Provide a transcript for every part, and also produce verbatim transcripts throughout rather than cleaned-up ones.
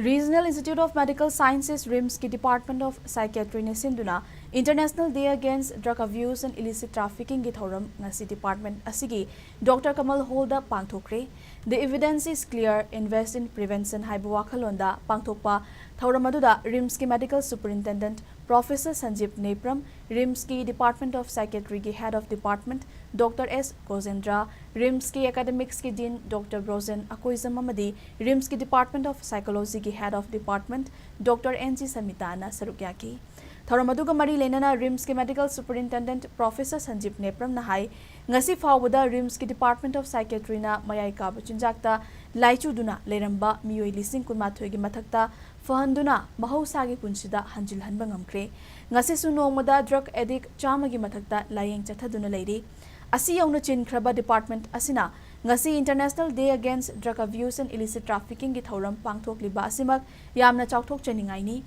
Regional Institute of Medical Sciences, RIMSꯀꯤ Department of Psychiatryꯅ ꯁꯤꯟꯗꯨꯅ International Day Against Drug Abuse and Illicit Traffickingꯒꯤ ꯊꯧꯔꯝ ꯉꯁꯤ department ꯑꯁꯤꯒꯤ Doctor Kamal Hallꯗ ꯄꯥꯡꯊꯣꯛꯈ꯭ꯔꯦ꯫ The evidence is clear, invest in prevention ꯍꯥꯏꯕ ꯋꯥꯈꯜꯂꯣꯟꯗ ꯄꯥꯡꯊꯣꯛꯄ ꯊꯧꯔꯝ ꯑꯗꯨꯗ RIMSꯀꯤ Medical Superintendent Professor Sanjeev Nepram, RIMSꯀꯤ Department of Psychiatryꯒꯤ Head of Department Doctor S Gojendra, RIMSꯀꯤ Academicsꯀꯤ Dean Doctor Brojen Akoijam ꯑꯃꯗꯤ RIMSꯀꯤ Department of Psychologyꯒꯤ Head of Department Doctor N G Samitana ꯁꯔꯨꯛ ꯌꯥꯈꯤ꯫ ꯊꯧꯔꯝ ꯑꯗꯨꯒ ꯃꯔꯤ ꯂꯩꯅꯅ RIMSꯀꯤ Medical Superintendent Professor Sanjeev Nepramꯅ ꯍꯥꯏ, ꯉꯁꯤ ꯐꯥꯎꯕꯗ RIMSꯀꯤ Department of Psychiatryꯅ ꯃꯌꯥꯏ ꯀꯥꯕ ꯆꯤꯟꯖꯥꯛꯇ ꯂꯥꯏꯆꯨꯗꯨꯅ ꯂꯩꯔꯝꯕ ꯃꯤꯑꯣꯏ ꯂꯤꯁꯤꯡ ꯀꯨꯟꯃꯥꯊꯣꯏꯒꯤ ꯃꯊꯛꯇ ꯐꯍꯟꯗꯨꯅ ꯃꯍꯧꯁꯥꯒꯤ ꯄꯨꯟꯁꯤꯗ ꯍꯟꯖꯤꯜꯍꯟꯕ ꯉꯝꯈ꯭ꯔꯦ꯫ ꯉꯁꯤꯁꯨ ꯅꯣꯡꯃꯗ drug addict ꯆꯥꯝꯃꯒꯤ ꯃꯊꯛꯇ ꯂꯥꯌꯦꯡ ꯆꯠꯊꯗꯨꯅ ꯂꯩꯔꯤ꯫ ꯑꯁꯤ ꯌꯧꯅ ꯆꯤꯟꯈ꯭ꯔꯕ department ꯑꯁꯤꯅ ꯉꯁꯤ International Day Against Drug Abuse and Illicit Traffickingꯒꯤ ꯊꯧꯔꯝ ꯄꯥꯡꯊꯣꯛꯂꯤꯕ ꯑꯁꯤꯃꯛ ꯌꯥꯝꯅ ꯆꯥꯎꯊꯣꯛꯆꯅꯤꯡꯉꯥꯏꯅꯤ꯫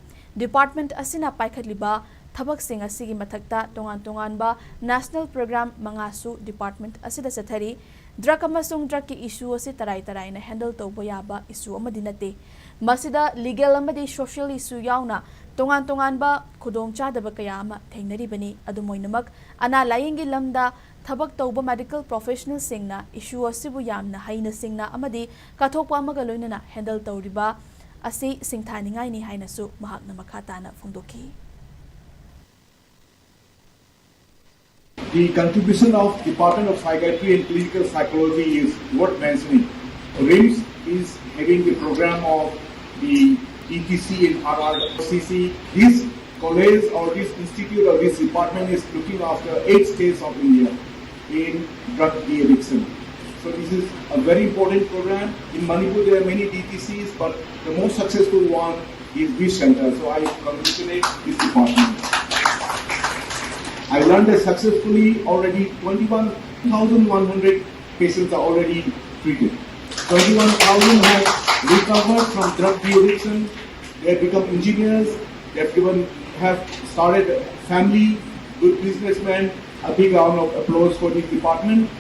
Department ꯑꯁꯤꯅ ꯄꯥꯏꯈꯠꯂꯤꯕ ꯊꯕꯛꯁꯤꯡ ꯑꯁꯤꯒꯤ ꯃꯊꯛꯇ ꯇꯣꯉꯥꯟ ꯇꯣꯉꯥꯟꯕ national program ꯃꯉꯥꯁꯨ department ꯑꯁꯤꯗ ꯆꯠꯊꯔꯤ꯫ Drug ꯑꯃꯁꯨꯡ drugꯀꯤ issue ꯑꯁꯤ ꯇꯔꯥꯏ ꯇꯔꯥꯏꯅ handle ꯇꯧꯕ ꯌꯥꯕ issue ꯑꯃꯗꯤ ꯅꯠꯇꯦ꯫ ꯃꯁꯤꯗ legal ꯑꯃꯗꯤ social issue ꯌꯥꯎꯅ ꯇꯣꯉꯥꯟ ꯇꯣꯉꯥꯟꯕ ꯈꯨꯗꯣꯡꯆꯥꯗꯕ ꯀꯌꯥ ꯑꯃ ꯊꯦꯡꯅꯔꯤꯕꯅꯤ꯫ ꯑꯗꯨꯝ ꯑꯣꯏꯅꯃꯛ, ꯑꯅꯥ ꯂꯥꯌꯦꯡꯒꯤ ꯂꯝꯗ ꯊꯕꯛ ꯇꯧꯕ medical professionalꯁꯤꯡꯅ issue ꯑꯁꯤꯕꯨ ꯌꯥꯝꯅ ꯍꯩꯅ ꯁꯤꯡꯅ ꯑꯃꯗꯤ ꯀꯠꯊꯣꯛꯄ ꯑꯃꯒ ꯂꯣꯏꯅꯅ handle ꯇꯧꯔꯤꯕ ꯑꯁꯤ ꯁꯤꯡꯊꯥꯅꯤꯡꯉꯥꯏꯅꯤ ꯍꯥꯏꯅꯁꯨ ꯃꯍꯥꯛꯅ ꯃꯈꯥ ꯇꯥꯅ ꯐꯣꯡꯗꯣꯛꯈꯤ꯫ The contribution of Department of Psychiatry and Clinical Psychology is worth mentioning. RIMS is having the program of the E T C and R R C C. This college or this institute or this department is looking after eight states of India in drug de-addiction. So this is a very important program. In Manipur, there are many D T Cs, but the most successful one is this center. So I congratulate this department. I learned that successfully already twenty-one thousand one hundred patients are already treated. Twenty-one thousand have recovered from drug de-addiction. They have become engineers. They have given, have started a family, good businessmen. A big round of applause for this department.